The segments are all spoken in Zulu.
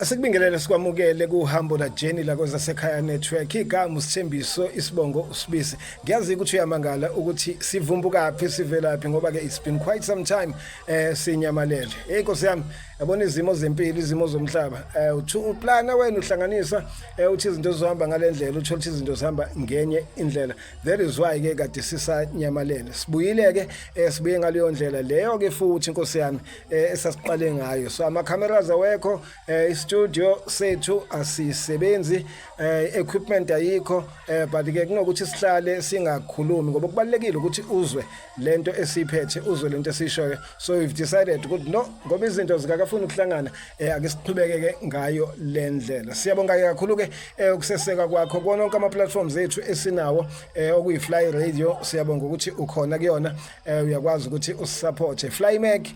Asikubingelele, sikwamukele kuhambo la journey la kwezasekhaya network. Igama uSithembiso, isibongo uSibisi. Ngiyazi ukuthi uyamangala ukuthi sivumbukaphi, sivelaphi, ngoba ke it's been quite some time sinyamalele. Hey Nkosi yami, yabona izimo zempilo, izimo zomhlaba. Uthi uplana wena, uhlanganisa uthi izinto zizohamba ngalendlela, uthola ukuthi izinto zihamba ngenye indlela. That is why ke kade sisanyamalele. Sibuyile ke, sibuye ngaleyo ndlela leyo ke futhi, Nkosi yami, esasiqale ngayo. So ama cameras awekho, istudio sethu asisebenzi, equipment ayikho, but ke kunokuthi sihlale singakhulumi, ngoba kubalekile ukuthi uzwe lento esiphethe, uzwe lento esishoyo. So we've decided ukuthi no, ngoba izinto zikakafuni ukuhlangana, ake siqhubeke ke ngayo le ndlela. Siyabonga ke kakhulu ke ukuseseka kwakho kona onke ama platforms ethu esinawo, okuyi Fly Radio. Siyabonga ukuthi ukhona kuyona, uyakwazi ukuthi usupporte. Fly Mag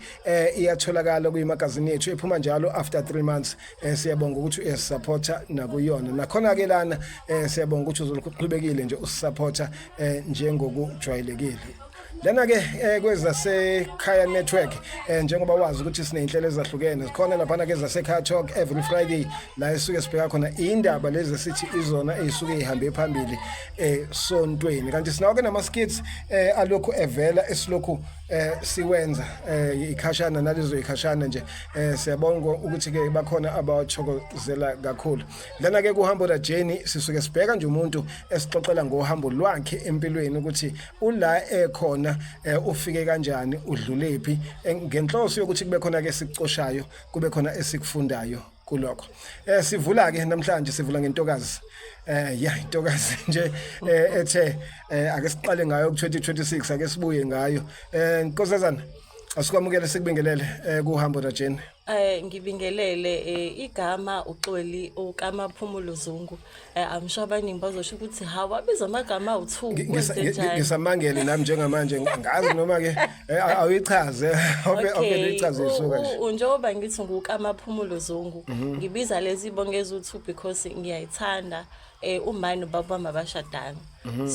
iyatholakala kuyimagazini yethu ephuma njalo after 3 months. Siyabonga ukuthi uyasupporta nakuyona. Nakhona ke lana siyabonga ukuthi uzolokuqhubekile nje usupporta njengokujwayelekile. Lana ke kwezasekhaya network, njengoba wazi ukuthi sineyinhlelo ezahlukene, sikhona lapha ke zasekhaya talk every Friday, la esuke sibheka khona indaba lezi sithi izona ezisuke ihambe phambili esontweni. Kanti sinawo ke nama skits alokhu evela, esilokhu siwenza ikhashana nalezo ikhashana nje. Siyabonga ukuthi ke bakhona abathokozela kakhulu. Lana ke kuhambo la journey sisuke sibheka nje umuntu esixoxela ngohambo lwakhe empilweni, ukuthi ula ekhona ufike kanjani, udlulephi, ngenhloso yokuthi kube khona ke sikucoshayo, kube khona esikufundayo kulokho. Sivula ke namhlanje, sivula ngentokazi, ya, intokazi nje ethe ake siqale ngayo ku 2026, ake sibuye ngayo. Nkosazana, asikwamukele, sikubingelele kuhambo la journey. Ngibingelele, igama uXoli ukaMaphumulo Zungu. I'm sure abaningi bazosho ukuthi hawu, abiza amagama awu2, kwenze njani? Ngisamangele nami njengamanje, ngazi noma ke awuyichaze, obe uyichaze isuka nje. Njengoba ngithi ngukaMaphumulo Zungu, ngibiza lezi bonke ezu2 because ngiyayithanda. Uma nobaba wami abashadanga.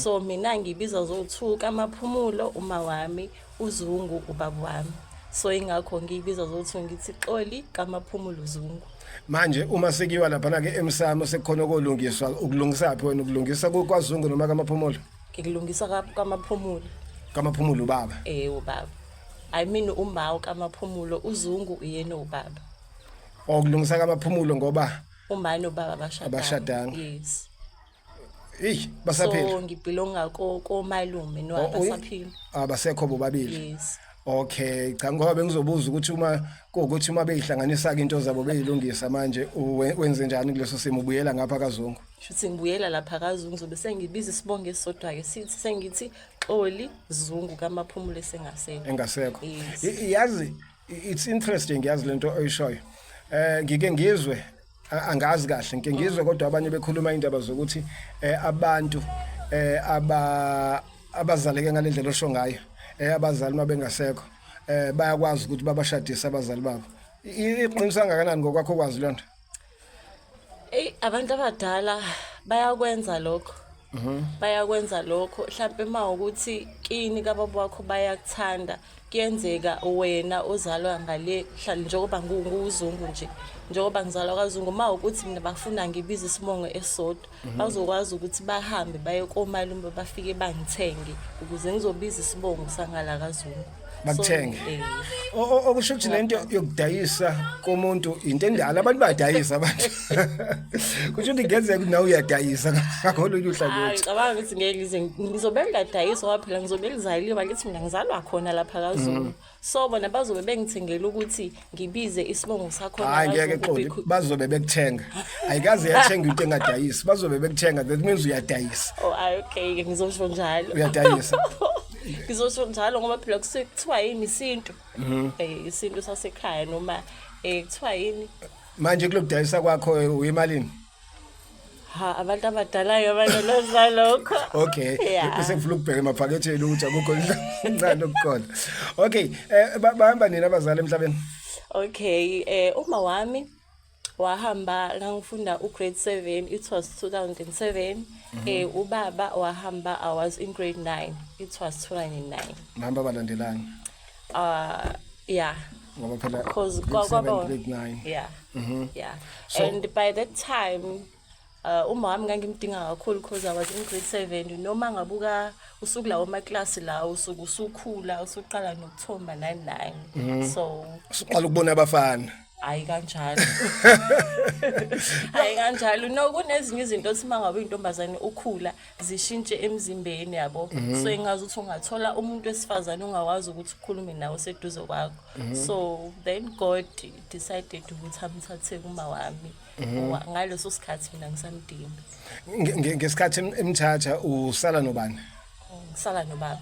So mina ngibiza zo2, kaMaphumulo uma wami, uZungu ubaba wami. So ingakho ngiyibiza zo2, ngithi Xoli kaMaphumulo Zungu. Manje uma sekuyiwa lapha ke emsamo, sekukhona okolungiswa, ukulungisa phi wena? Ukulungisa kwaZungu noma kaMaphumulo? Ngikulungisa kaMaphumulo. KaMaphumulo ubaba? Ubaba. I mean uma kaMaphumulo, uZungu uyena ubaba. Okulungisa kaMaphumulo ngoba uma nobaba abashadanga. Abashadanga. Yes. Hey, basaphila? So ngibelonga ko komalume no. Oh, Abasaphila. Abasekho bobabili? Yes. Okay, cha, ngoba bengizobuza ukuthi uma kuwukuthi uma beyihlanganisa ke into zabo beyilungisa manje, wenze njani kuleso simo? Ubuyela ngapha kaZungu? Shuthi ngibuyela lapha kaZungu, ngizobe sengibiza isibongo esisodwa ke, sithi sengithi Xoli Zungu kaMaphumulo esengasekho. Engasekho. Yes. Yazi, it's interesting, yazi lento oyishoyo. Ngike ngizwe, angazi kahle, ngike ngizwe kodwa abanye bekhuluma indaba zokuthi abantu aba abazaleke ngalendlela osho ngayo, abazali mabengasekho, bayakwazi ukuthi babashadise abazali babo. Iqinisa kangakanani ngokwakho kwazi lonto? Ey, abantu abadala bayakwenza lokho. Bayakwenza lokho. Mhlawumbe uma ukuthi kini kababa wakho bayakuthanda, kuyenzeka wena ozalwa ngale, njengoba nguZungu nje. Njengoba ngizalwa kaZungu, uma ukuthi mina bafuna ngibize isibongo esisodwa, bazokwazi ukuthi bahambe baye komalume, bafike bangithenge ukuze ngizobiza isibongo sangala kaZungu. Bakuthenge. Okusho ukuthi lento yokudayisa komuntu into endala, abantu bayadayisa abantu. Kusho ukuthi kungenzeka ukuthi nawe uyadayisa ngakolunye Hayi, uhlangothi. ngicabanga ukuthi ngeke ngize ngizobe ngingadayiswa ngoba phela ngizobe ngizaliwe, ngithi mina ngizalwa khona lapha kaZulu. So bona bazobe bengithengela ukuthi ngibize isibongo sakhona Hayi ngeke. kaZungu. Xoli, bazobe bekuthenga. Ayikaze yathenga into engadayisi. Bazobe bekuthenga, that means uyadayisa. Oh, hayi, okay, ngizosho njalo. Uyadayisa. Ngizosho njalo ngoba phela kusuke kuthiwa yini, isintu. Isintu sasekhaya noma kuthiwa yini? Manje kulokudayisa kwakho uyimalini? Ha, abantu abadala-ke abanolwazi lokho. Okay. Yeah. Bese ngifuna ukubheka emaphaketheni ukuthi akukho incane okukhona. Okay, bahamba nini abazali emhlabeni? Okay, uma wami wahamba ngangifunda ugrade 7, it was 2007. Ubaba wahamba I was in grade 9, it was 2009. Bahamba balandelana. Yeah. Ngoba phela Because grade 7, kwaba grade 9. Yeah. So- And by that time uma wami ngangimdinga kakhulu because I was in grade 7. Noma ngabuka usuku lawo amaklasi lawo, usuku usukhula, usuqala nokuthomba 99, so Usuqala ukubona abafana. Hayi kanjalo, hayi kanjalo. No, kunezinye izinto othi uma ngabe uyintombazane ukhula zishintshe emzimbeni, yabo. So ingazi ukuthi ungathola umuntu wesifazane ungakwazi ukuthi ukhulume nawe seduze kwakho. So then God decided ukuthi amthathe kuma wami. Ngaleso sikhathi mina ngisamdinga. Ngesikhathi emthatha usala nobani? Ngisala nobaba.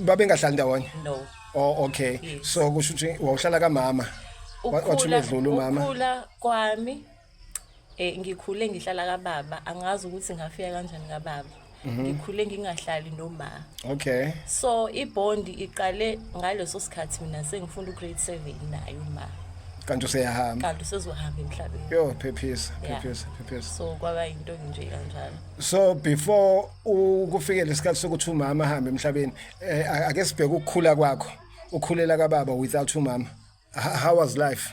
Babengahlali ndawonye? No. Oh, okay. Yes. So kusho ukuthi wawuhlala kamama. Wathi umedlula umama. Ukukhula kwami, ngikhule ngihlala kababa. Angazi ukuthi ngafika kanjani kababa. Ngikhule ngingahlali noma. So ibond iqale ngaleso sikhathi mina sengifunda ugrade 7 naye uma. Kanti useyahamba. Kanti usezohamba emhlabeni. Yo, phephisa, Yeah. phephisa, phephisa. So kwaba into nje kanjalo. So before ukufike lesikhathi sokuthi umama ahambe emhlabeni, ake sibheke ukukhula kwakho. Ukhulela kababa without umama. How was life?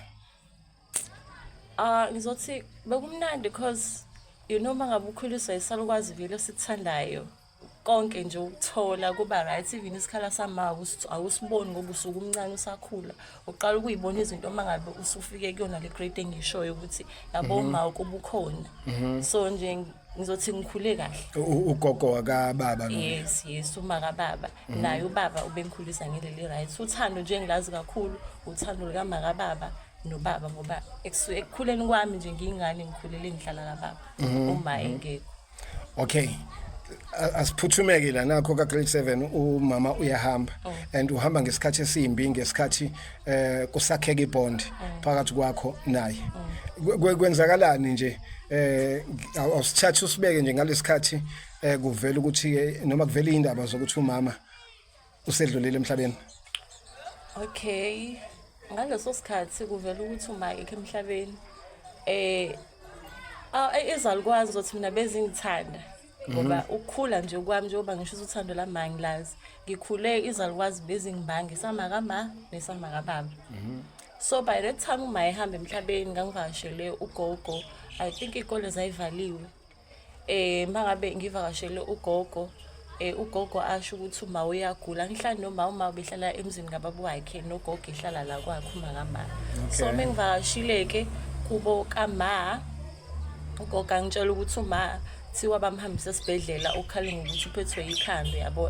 Ah, ngizothi bekumnandi because mangabe ukhuliswa isalukwazi vele osithandayo, konke nje ukuthola kuba right. Even isikhala sama awusiboni ngoba usuke umncane usakhula, uqala ukuyibona izinto mangabe usufike kuyona le grade engishoyo ukuthi yabo ma ukuba ukhona. So nje ngizothi ngikhule kahle. Ugogo wakababa lo? Yes, uma kababa. Naye ubaba ubengikhulisa ngendlela right. Uthando nje ngilazi kakhulu uthando lukama kababa nobaba, ngoba ekukhuleni kwami nje ngiyingane ngikhulele ngihlala kababa uma engekho. Okay. Asiphuthumeke la nakho ka grade 7, umama uyahamba and uhamba ngesikhathi esimbi, ngesikhathi kusakheka ibond phakathi kwakho naye. Kwenzakalani nje? Awusithatha usibeke nje ngalesikhathi kuvela ukuthi noma kuvela indaba zokuthi umama usedlulile emhlabeni. Okay, ngaleso sikhathi kuvela ukuthi uma ekho emhlabeni, izalukwazi ukuthi mina bezingithanda ngoba ukukhula nje kwami, njengoba ngisho ukuthi uthando lami angilazi, ngikhule izalukwazi bezingibanga isama kama nesama kababa. So by that time uma ehamba emhlabeni ngangivakashele ugogo. I think iy'kole zayivaliwe. Mangabe ngivakashele ugogo, ugogo asho ukuthi uma uyagula. Ngihlala noma uma behlala emzini kababa wakhe nogogo ehlala la kwakhe uma kama. So mengivakashile ke kubo kama, ugogo angitshela ukuthi uma thiwa bamhambisa esibhedlela, ukhale ngokuthi uphethwe ikhanda, yabo.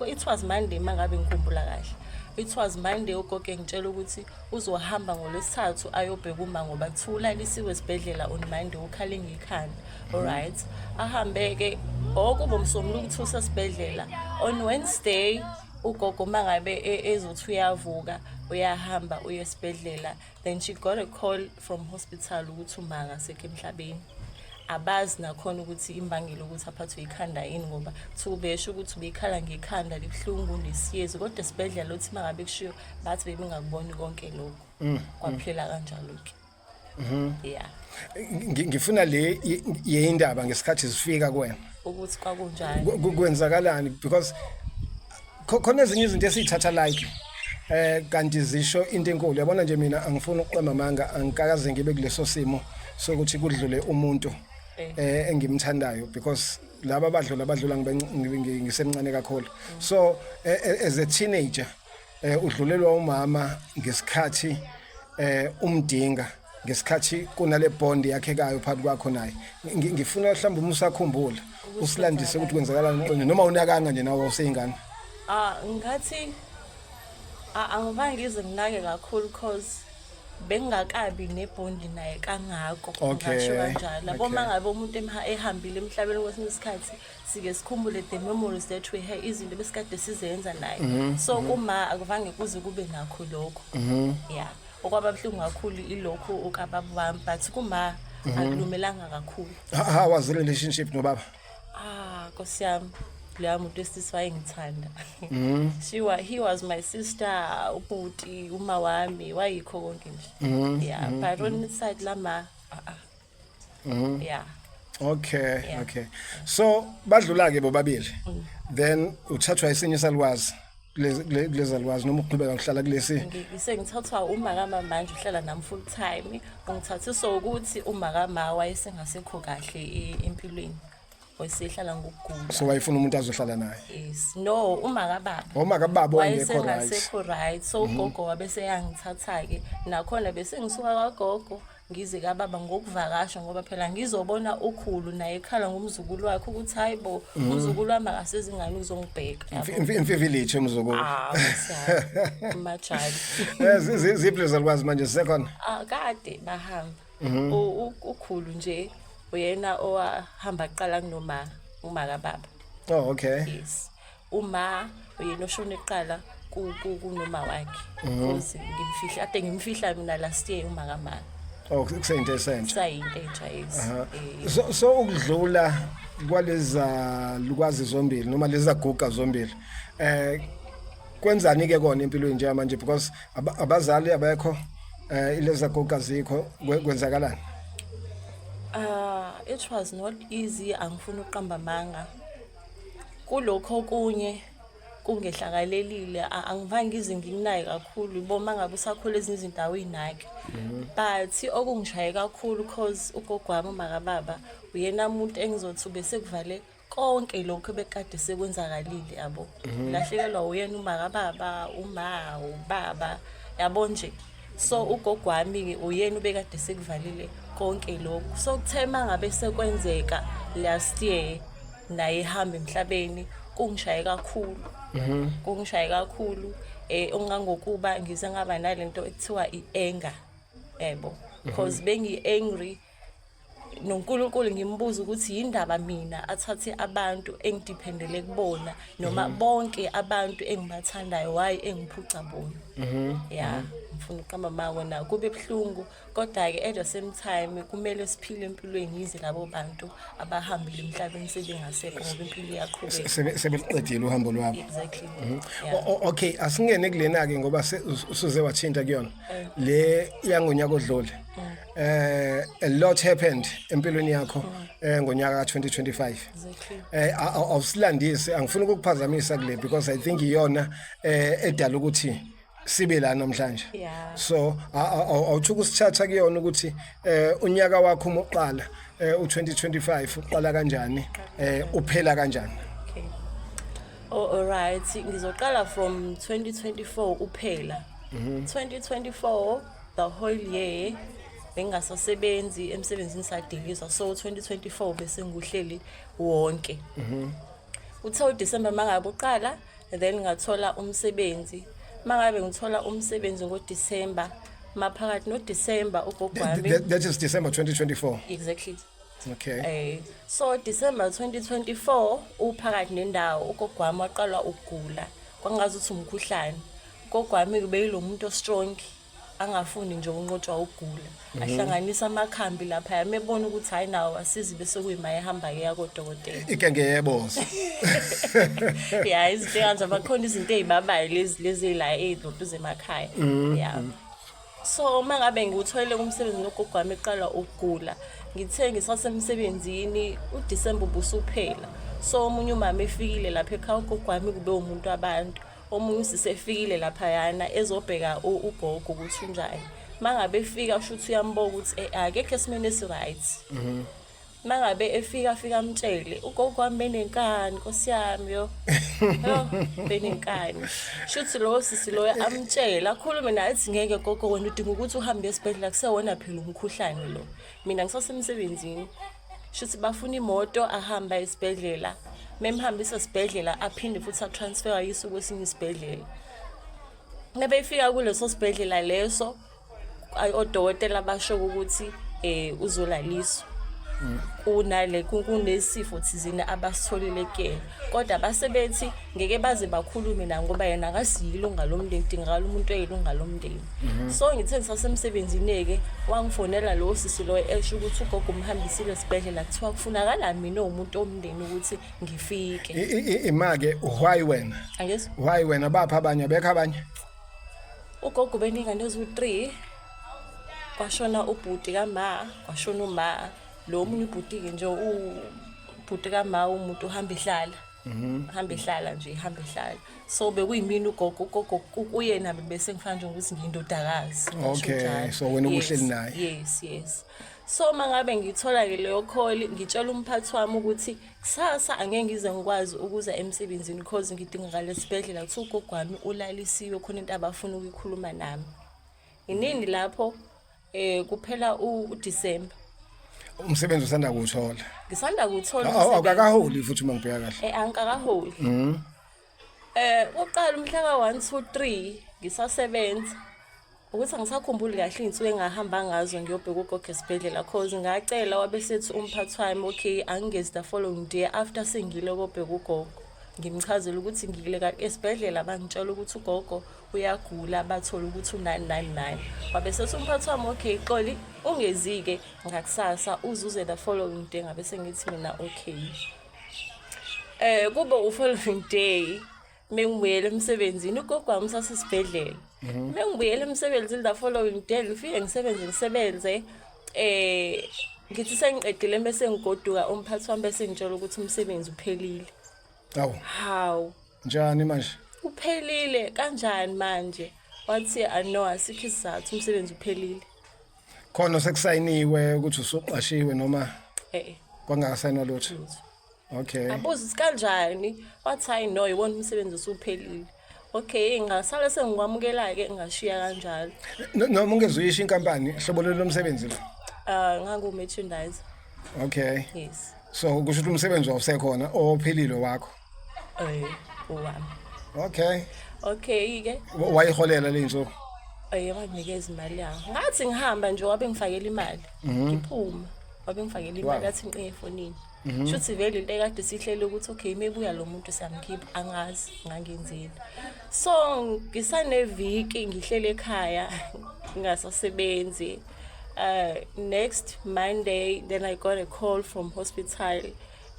It was Monday mangabe ngikhumbula kahle. It was Monday. Ugogo engitshela ukuthi uzohamba ngolwesithathu ayobheka uma ngoba kuthiwa ulalisiwe esibhedlela on Monday, ukhale ngekhanda. Alright, ahambe-ke okuba umsombuluko ukuthi usesibhedlela. On Wednesday ugogo mangabe ezothi uyavuka uyahamba uye esibhedlela, then she got a call from hospital ukuthi uma akasekho emhlabeni. Abazi nakhona ukuthi imbangela ukuthi aphathwe ikhanda yini, ngoba kuthiwa ubesho ukuthi ubekhala ngekhanda libuhlungu nesiyezi, kodwa esibhedlela uthi mangabe kushiwo bathi bebengakuboni konke lokho. Kwaphela kanjalo-ke, yeah. Ngifuna le yindaba ngesikhathi zifika kuwena ukuthi kwakunjani. Kwenzakalani, because khona ezinye izinto esiyithatha like kanti zisho into enkulu, yabona nje. Mina angifuni ukuqamba amanga, angikakaze ngibe kuleso simo sokuthi kudlule umuntu engimthandayo, because laba abadlula badlula ngisemncane kakhulu. So as a teenager udlulelwa umama ngesikhathi umdinga, ngesikhathi kunale bond yakhekayo phakathi kwakho naye. Ngifuna mhlawumbe uma usakhumbula usilandise ukuthi kwenzakalani emqondweni, noma unakanga nje nawe useyingane. Ah, ngathi angibange ngize nginake kakhulu cause bengingakabi nebhondi naye kangako. Ngasho kanjalo, yabo. Uma ngabe umuntu ehambile emhlabeni, kwesinye isikhathi sike sikhumbule the memories that we had, izinto besikade sizenza naye. So kuma akuvange kuze kube nakho lokho. Yeah, okwaba buhlungu kakhulu ilokhu ukababa wami, but kuma akulumelanga kakhulu. How was the relationship nobaba? Ah, Nkosi yami, loya muntu wesisi wayengithanda. She wa he was my sister, ubhuti, uma wami, wayikho konke nje. Yeah, but on the side lama, ah ah. Yeah. Okay. So badlula ke bobabili, then uthathwa esinye isalukazi. Kulezalukwazi noma ukuqhubeka kuhlala kulesi? Sengithathwa umakama manje, uhlala nami full time. Ungithathiswa ukuthi umakama wayesengasekho kahle empilweni, wayesehlala ngokugula. So wayefuna umuntu azohlala naye? Yes, no, umakababa. Umakababa wayengekho right. Wayesengasekho right, so ugogo wabe seyangithatha-ke. Nakhona bese ngisuka kwagogo ngize kababa ngokuvakasha, ngoba phela ngizobona ukhulu naye ekhala ngomzukulu wakhe ukuthi hayi bo, umzukulu wami akasezingane uzongibheka, yabo. Imfivilithi umzukulu. Ah, Nkosi yami, majali. Ziphi lezalukwazi manje, zisekhona? Ah, kade bahamba. Ukhulu nje uyena owahamba kuqala kunoma uma kababa. Oh, okay. Yes, uma uyena oshone kuqala kunoma wakhe, because ngimfihla, ade ngimfihla mina last year uma kama. Oh, kuseyinto esentsha. Sayinto entsha, yes. So ukudlula kwaleza lukwazi zombili noma leza guga zombili, kwenzani ke kona empilweni njengamanje? Because abazali abekho, ileza guga zikho, kwenzakalani? It was not easy, angifuni ukuqamba amanga. Kulokho okunye kungehlakalelile, angivange ngize ngikunaye kakhulu bo mangabe usakhula, ezinye izinto awuyinaki. But okungishaye kakhulu, cause ugogo wami umakababa uyena muntu engizothi bese kuvale konke lokho ebekade sekwenzakalile, yabo. Lahlekelwa uyena umakababa, uma, ubaba, yabo nje. So ugogo wami-ke uyena ubekade sekuvalile konke lokhu. So kuthe mangabe sekwenzeka last year naye ehamba emhlabeni, kungishaye kakhulu. Kungishaye kakhulu ongangokuba ngize ngaba nalento ekuthiwa i-anger, yebo. Because bengi-angry noNkulunkulu, ngimbuza ukuthi yindaba mina athathe abantu engidependele kubona noma bonke abantu engibathandayo, why engiphuca bona? Ya, ngifuna uqamba amanga na kube buhlungu, kodwa ke at the same time kumele siphile empilweni yize labo bantu abahambile emhlabeni sebengasekho, ngoba impilo iyaqhubeka. Sebeqedile uhambo lwabo. Exactly. Yeah. Okay, asingene kulena ke ngoba usuze wathinta kuyona le yangonyaka odlule. A lot happened empilweni yakho ngonyaka ka2025. Exactly. Awusilandise, angifuni ukukuphazamisa kule because I think iyona edala ukuthi sibe la namhlanje. So awuthuka usithatha kuyona ukuthi unyaka wakho uma uqala, u2025 uqala kanjani, uphela kanjani? Okay. Oh, alright, ngizoqala from 2024 uphela. 2024 the whole year bengingasasebenzi emsebenzini, sadilizwa, so 2024 bese nguhleli wonke. Uthe uDecember mangabe uqala, then ngathola umsebenzi. Mangabe ngithola umsebenzi ngoDecember, maphakathi noDecember ugogo wami That is December 2024? Exactly. Okay. So December 2024 uphakathi nendawo, ugogo wami waqala ukugula, kwangazi ukuthi umkhuhlane. Ugogo wami ubeyilo muntu ostrong, angafuni nje ukunqotshwa ukugula, ahlanganisa amakhambi lapha, yamebona ukuthi hayi nawo asizi, bese kuyima ehamba ke yakodokotela. Ikenge yeboza. Ya, izinto kanje, bakhona izinto ey'babayo lezi la ey'lonto zemakhaya, ya. So uma ngabe ngiwutholile umsebenzi nogogo wami eqala ukugula, ngithe ngisasemsebenzini, uDisemba ubusuphela, so omunye umama efikile lapha ekhaya, ugogo wami kube umuntu wabantu, omunye usisi efikile laphayana ezobheka ugogo ukuthi unjani. Uma ngabe efika, kusho ukuthi uyamboka ukuthi akekho esimeni esi-right. Uma ngabe efika, afika amtshele ugogo wami, benenkani, nkosi yami, yo yo, benenkani. Shuthi lowo sisi loyo amtshele, akhulume naye, athi ngeke gogo, wena udinga ukuthi uhambe esibhedlela, kusewona phela umkhuhlane lo. Mina ngisasemsebenzini. Shuthi bafuna imoto, ahamba esibhedlela, memhambisa esibhedlela, aphinde futhi atransfer, ayiswe kwesinye isibhedlela. Mebefika kuleso sibhedlela leso, odokotela basho ukuthi uzolaliswa, kunale kunesifo thizeni abasitholile kuyena, kodwa basebethi ngeke baze bakhulume na ngoba yena akasiyilunga lomndeni, kudingakala umuntu oyilunga lomndeni. So ngithe ngisasemsebenzini-ke, wangifonela lowo sisi loyo, esho ukuthi ugogo umhambisile esibhedlela, kuthiwa kufunakala mina umuntu omndeni ukuthi ngifike. Ima-ke, why wena? Angizwa. Why wena? Bapha abanye, abekho abanye? Ugogo beningane eziwu-3, kwashona ubhuti kama, kwashona uma, lo omunye ubhuti-ke nje, ubhuti kama umuntu uhamba ehlala. Hambe hlala nje, hambe hlala. So bekuyimina ugogo, ugogo kuyena bese ngifana nje ukuthi ngiyindodakazi. Ngisho njalo. So wena ubuhleli naye. Yes. So mangabe ngithola ke leyo call, ngitshela umphathi wami ukuthi kusasa angeke ngize ngikwazi ukuza emsebenzini because ngidingakala esibhedlela, kuthiwa ugogo wami ulalisiwe, khona into abafuna ukuyikhuluma nami. Inini lapho kuphela uDecember. Umsebenzi usanda kuwuthola? Ngisanda kuwuthola umsebenzi. Awukakaholi futhi uma ngibheka kahle. Angikakaholi. Uqala umhla ka 1 2 3 ngisasebenza. Ukuthi angisakhumbuli kahle izinsuku engahamba ngazo ngiyobheka ugogo esibhedlela, cause ngacela wabe sethi umphathi wami okay, angingezi the following day after sengile kobheka ugogo. Ngimchazela ukuthi ngile esibhedlela, bangitshela ukuthi ugogo uyagula, bathola ukuthi unani nani nani. Wabe sethi umphathi wami okay Xoli, ungezi-ke ngakusasa, uzuze the following day. Ngabe sengithi mina okay. Kube u-following day mengibuyela emsebenzini, ugogo wami usasesibhedlela. Mengibuyela emsebenzini the following day, ngifike ngisebenze ngisebenze, ngithi sengiqedile bese ngigoduka, umphathi wami bese ngitshela ukuthi umsebenzi uphelile. Awu. Hawu. Njani manje? Uphelile kanjani manje? Wathi no, asikho isizathu, umsebenzi uphelile. Khona sekusayiniwe ukuthi usuqashiwe noma Eh. kwangakasayinwa lutho? Lutho. Okay. Abuza ukuthi kanjani? Wathi hayi no, iwona umsebenzi usuphelile. Okay, ngasala sengikwamukela-ke, ngashiya kanjalo. Noma ungezuyisho inkampani, hlobo lolu lomsebenzi lo? Ngangu-merchandiser. Okay. Yes. So kusho ukuthi umsebenzi wawusekhona ophelile wakho. Owami. Okay. Okay-ke. Wayiholela le insuku? Wanginikeza imali yami. Ngathi ngihamba nje wabe ngifakela imali. Ngiphuma. Wabe ngifakela imali, athi ngiqinge efonini. Shuthi vele into ekade sihlele ukuthi okay, mebuya lo muntu siyamkhipha, angazi ngangenzeni. So ngisaneviki ngihlele ekhaya ngingasasebenzi. Next Monday then I got a call from hospital.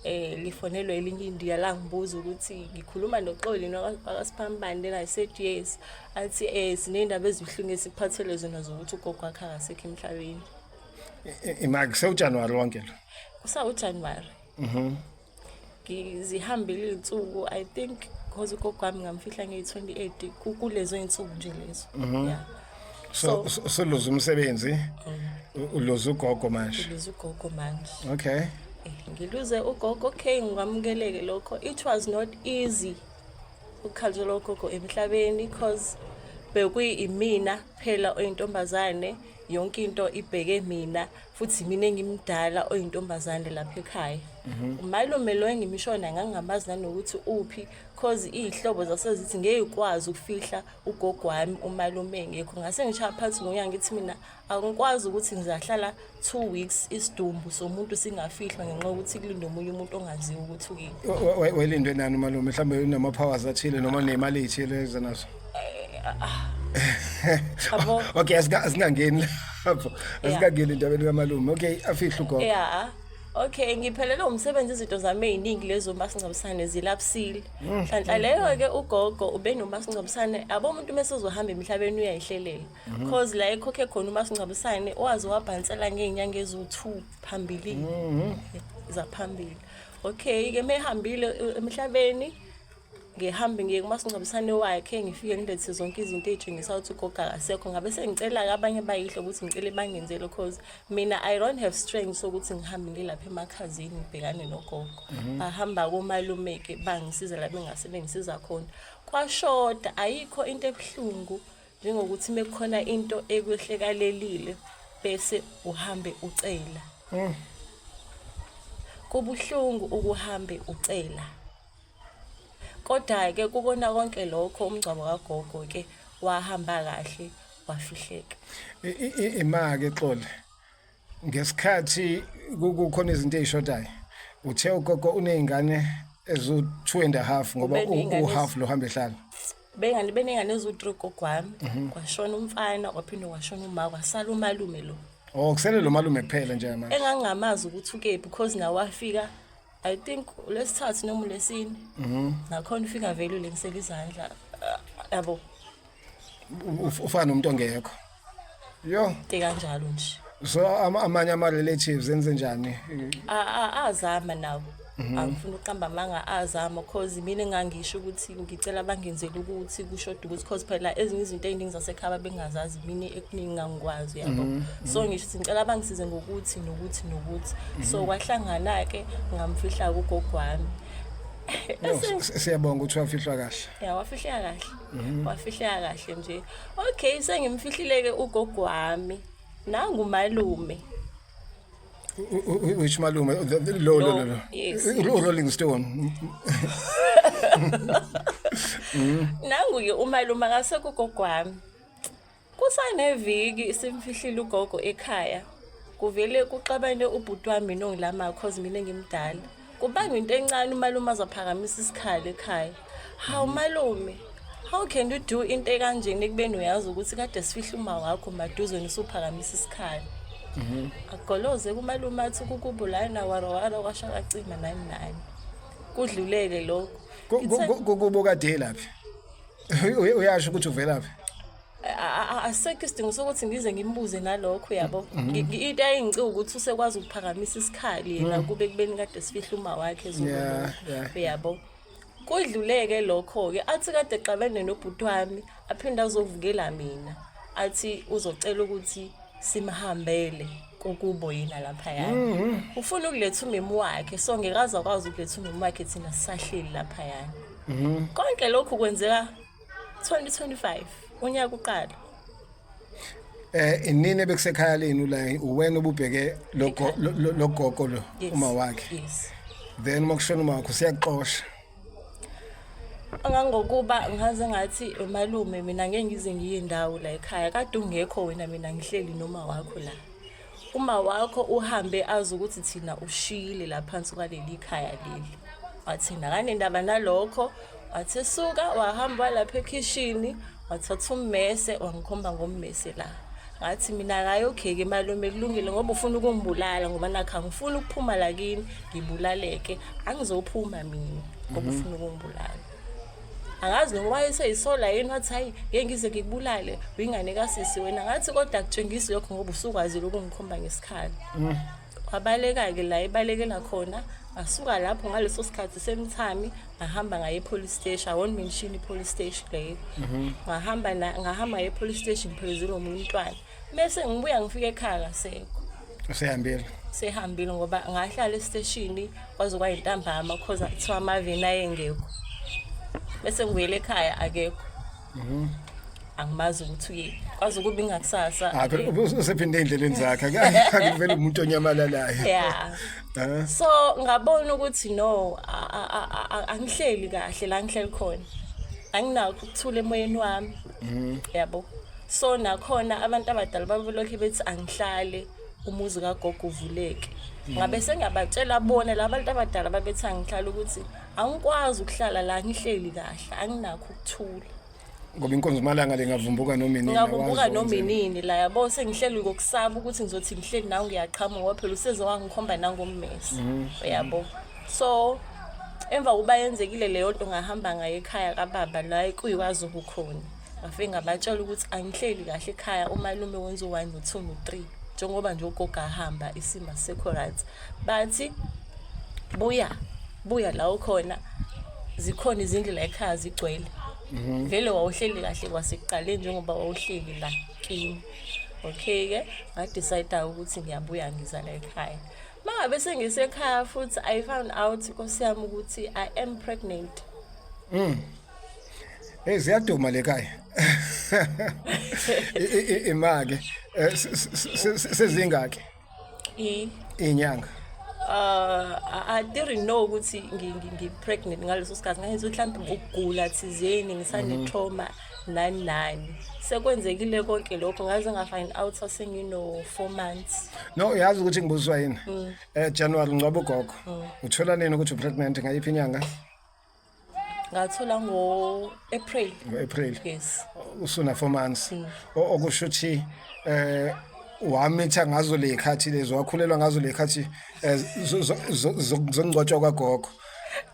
Lifonelwe elinye indiya langibuza ukuthi ngikhuluma noXoli wakasiphambane, then I said yes. Athi siney'ndaba ezibuhlungu esikuphathele zona zokuthi ugogo wakhe akasekho emhlabeni. Imaki sewuJanuary wonke lo. KusawuJanuary. Ngizihambile iy'nsuku, I think because ugogo wami ngamfihla ngeyi-28, kulezo y'nsuku nje lezo. Yeah. So soluza umsebenzi, uluza ugogo manje. Ngiluza ugogo manje. Okay. Ngiluze ugogo, okay, ngikwamukele-ke lokho. It was not easy ukukhanjelwa ugogo emhlabeni because bekuyimina phela oyintombazane, yonke into ibheke mina, futhi mina engimdala oyintombazane lapha ekhaya. Umalume lo engimshona ngangingamazi nanokuthi uphi, cause iy'hlobo zasezithi ngeke ikwazi ukufihla ugogo wami umalume engekho. Ngase ngishaya phansi ngonya ngithi mina angikwazi ukuthi ngizahlala 2 weeks isidumbu somuntu singafihlwa ngenxa yokuthi kulinde omunye umuntu ongaziwa ukuthi ukini. Welindwe nani umalume? Mhlawumbe unama powers athile noma nemali ethile eza nazo. Yabo. Okay, asingangeni lapho. Asingangeni endabeni kamalume. Okay, afihle ugogo. Yeah. Okay, ngiphelelwe umsebenzi, izinto zami ey'ningi lezo masingcwabisane zilapsile. Nhlanhla leyo ke ugogo ube nomasingcwabisane, abo umuntu mase uzohamba emhlabeni uyayihlelela. Cause la ekhokhe khona umasingcwabisane waze wabhansela ngey'nyanga eziwu-2 phambilini. Zaphambili. Okay, ke mehambile emhlabeni ngihambe ngiye kumasingcwabisane wakhe, ngifike ngilethe zonke izinto ey'tshengisa ukuthi ugogo akasekho. Ngabe sengicela-ke abanye bayihlo ukuthi ngicele bangenzele, cause mina I don't have strength sokuthi ngihambe ngilapha emakhazini ngibhekane nogogo. Bahamba komalume-ke bangisiza la bengase bengisiza khona. Kwashoda, ayikho into ebuhlungu njengokuthi mekukhona into ekwehlekalelile bese uhambe ucela. Kubuhlungu ukuhambe ucela. Kodwa-ke kukona konke lokho umngcwabo kagogo-ke wahamba kahle, wafihleka. Ima-ke Xoli, ngesikhathi kukhona izinto ey'shodayo, uthe ugogo uney'ngane eziwu-2 and a half ngoba Ubeney'ngane u-half lo hambe ehlala. Bengane benengane eziwu-3 gogo wami, kwashona umfana, kwaphinde kwashona uma, kwasala umalume lo. Oh, kusele lo malume kuphela nje manje. Engangingamazi ukuthi ukephi because nawe wafika I think lesithathu noma lesine. Nakhona ufika vele ulengisela izandla, yabo. Ufana nomuntu ongekho. Yo. Into kanjalo nje. So amanye ama relatives enze njani? Azama nawo. Angifuni ukuqamba amanga, azama, cause mina engangisho ukuthi ngicela bangenzele ukuthi kushoda ukuthi, cause phela ezinye izinto ey'ningi zasekhaya bengazazi, mina ekuningi ngangikwazi, yabo. So ngisho ukuthi ngicela bangisize ngokuthi nokuthi nokuthi. So kwahlangana-ke, ngamfihla kugogo wami. No, siyabonga ukuthi wafihlwa kahle. Ya, wafihleka kahle, wafihleka kahle nje. Okay, sengimfihlile-ke ugogo wami, nangumalume. Which malume? Lo lo lo lo? Yes. Rolling Stone. Nangu-ke umalume, akasekho ugogo wami. Kusaneviki simfihlile ugogo ekhaya, kuvele kuxabane ubhuti wami nongilama, cause mina ngimdala. Kubangwa into encane, umalume azaphakamisa isikhali ekhaya. Hawu malume, how can you do into ekanjeni ekubeni uyazi ukuthi kade sifihle uma wakho maduze, usuphakamisa isikhali? Agoloze kumalume, athi kukubulana warawara, kwasha kwacima, nani nani. Kudluleke lokho. Kubo kade laphi? Uyasho ukuthi uvelaphi? Asekho isidingo sokuthi ngize ngimbuze nalokho, yabo. Into ayingicika ukuthi usekwazi ukuphakamisa isikhali yena, kube kubeni kade sifihle uma wakhe. Uyabo, kudluleke lokho-ke. Athi kade xabene nobhuti wami, aphinde azovukela mina, athi uzocela ukuthi simhambele kukubo yena laphayana, ufuna ukuletha umemu wakhe. So ngekaze akwazi ukuletha umemu wakhe, thina sisahleli laphayana. Konke lokhu kwenzeka 2025, unyaka uqala. Inini bekusekhaya lenu la, uwena ububheke logo logogo lo? Yes. Uma wakhe? Yes. Then uma kushona uma wakho, siyakuxosha? Angangokuba ngaze ngathi, "Malume, mina ngeke ngize ngiye indawo la ekhaya kade ungekho wena, mina ngihleli noma wakho la. Uma wakho uhambe azi ukuthi thina ushiyile la phansi kwaleli khaya leli." Wathi nakanendaba nalokho, wathi suka wahamba lapha ekhishini, wathatha ummese, wangikhomba ngommese la. Ngathi mina, "Hayi, okay-ke malume, kulungile, ngoba ufuna ukungibulala, ngoba nakho angifuni ukuphuma la kini ngibulaleke. Angizophuma mina ngoba ufuna ukungibulala." Angazi noma wayeseyisola yini, wathi, "Hayi, ngeke ngize ngikubulale, uyingane kasisi wena." Ngathi, "Kodwa akutshengisi lokho ngoba usukwazile ukungikhomba ngesikhali." Wabaleka-ke la ebalekela khona. Ngasuka lapho ngaleso sikhathi semthami, ngahamba ngaye e-police station. I won't mention i-police station leyo. Ngahamba ngaye e-police station, ngiphelezele omunye umntwana. Mese ngibuya ngifika ekhaya, kasekho. Usehambile? Sehambile, ngoba ngahlala esiteshini kwaze kwayintambama, cause kuthiwa amaveni ayengekho. Bese ngibuyele ekhaya, akekho, angimazi ukuthi uye kwaze kuba ingakusasa. Ah, phela usephinde ey'ndleleni zakhe, akuvele umuntu onyamalalayo. Yeah. So ngabona ukuthi no, angihleli kahle la ngihleli khona, anginakho ukuthula emoyeni wami, yabo. So nakhona abantu abadala babelokhu bethi angihlale umuzi kagogo uvuleke. Ngabe sengiyabatshela bona la bantu abadala babethi angihlale ukuthi angikwazi ukuhlala la, ngihleli kahle, anginakho ukuthula. Ngoba inkonzo malanga lengavumbuka noma inini. Ngavumbuka awazi noma wenzeni. inini la, yabo. Sengihleli ngokusaba ukuthi ngizothi ngihleli nawe ngiyaqhamuka, ngoba phela useze wangikhomba nangommese, uyabo. So emva kokuba yenzekile leyo nto, ngahamba ngaye ekhaya kababa la kuyikwazi ukukhona, ngafike ngabatshela ukuthi angihleli kahle ekhaya, umalume wenza u-one no-two no-three, njengoba nje ugogo ahamba isimo asekho right. Bathi, "Buya, buya la ukhona, zikhona izindlu la ekhaya, zigcwele vele, wawuhleli kahle kwasekuqaleni njengoba wawuhleli la kimi." Okay-ke, ngadecide ukuthi ngiyabuya, ngiza la ekhaya. Uma ngabe sengisekhaya futhi, I found out, nkosi yami, ukuthi I am pregnant. Hey, ziyaduma le khaya. Imake sezingaki inyanga? I didn't know ukuthi ngi-pregnant ngaleso sikhathi. Ngayenza mhlawumbe ukugula thizeni, ngisane-trauma, nani nani. Sekwenzekile konke lokho, ngaze nga-find out sengino 4 months. No, yazi ukuthi ngibuzwa yini? January ngcwaba ugogo. Uthola nini ukuthi upregnant, ngayiphi inyanga? Ngathola ngo-April. Ngo-April? Yes. Usuna 4 months. Okusho ukuthi wamitha ngazo lezikhathi lezo, wakhulelwa ngazo lezikhathi zokungcwatshwa kwagogo.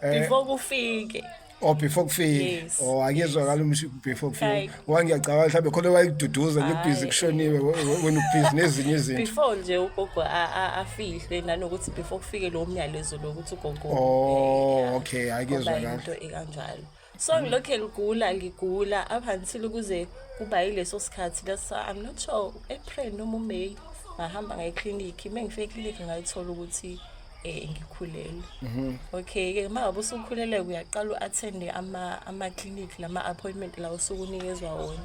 Before kufike. Oh, before kufike. Yes. Oh, akuyezwakala umsho before kufike. Hayi. Ngoba ngiyacabanga mhlawumbe khona wayekududuza nje ubhizi Hhayi. kushoniwe wena ubhizi nezinye izinto. Before nje ugogo afihlwe, nanokuthi before kufike lowo myalezo lokuthi ugogo Oh, yeah, okay, hhayi kwaba kuyezwakala. into ekanjalo. So ngilokhu ngigula ngigula up until kuze kuba yileso sikhathi lesa, I'm not sure, April noma uMay, ngahamba ngaye clinic. Mengifike eclinic ngayithola ukuthi ngikhulelwe. Okay ke, uma ngabe usukhulelwe uyaqala u-attend ama clinic, lama appointment la usukunikezwa wona.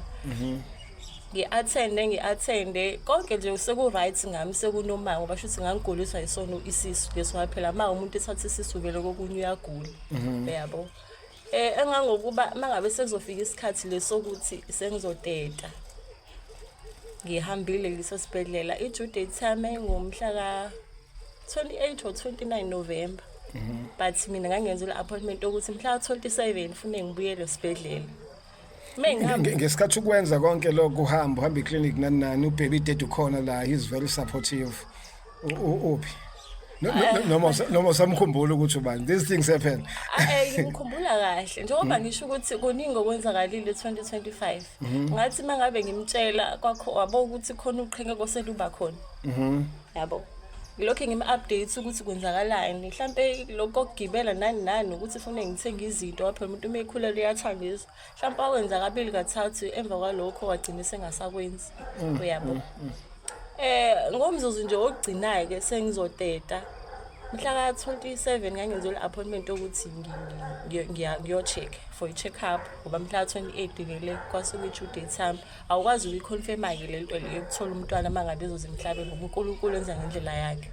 Ngi-attende konke nje, seku-right ngami, sekunormal, ngoba shuthi ngangiguliswa yisona isisu leso. Phela uma umuntu ethatha isisu vele kokunye uyagula, uyabo. Engangokuba mangabe sekuzofika isikhathi lesokuthi sengizoteta, ngihambile ngisesibhedlela, i-due date yami ngomhla ka 28 or 29 November, but mina ngangenzela appointment ukuthi mhla 27 fune ngibuyele esibhedlela. Mengihamba Ngesikhathi ukwenza konke lokho, uhamba uhamba iclinic nani nani, ubaby daddy ukhona la, he's very supportive. Uphi? Noma usamkhumbula ukuthi ubani? These things happen. Ngikhumbula kahle, njengoba ngisho ukuthi kuningi okwenzakalile 2025. Ngathi mangabe ngimtshela kwakho wabo ukuthi khona uqhekeko seluba khona, yabo, ngilokhu ngim-update ukuthi kwenzakalani, mhlampe lokhu kokugibela nani nani, ukuthi fune ngithenge izinto. Waphela umuntu uma ekhulelwe uyathandiswa, mhlampe wakwenza kabili kathathu, emva kwalokho wagcina sengasakwenzi, uyabo. Ngomzuzu nje wokugcina ke sengizoteta mhla ka 27, ngangenzelwe appointment ukuthi ngiyo-check for i-check up, ngoba mhla ka 28 vele kwase kuyi-due date yami. Awukwazi ukuyiconfirma-ke le nto le yokuthola umntwana uma ngabe ezoza emhlabeni, ngoba uNkulunkulu enza ngendlela yakhe.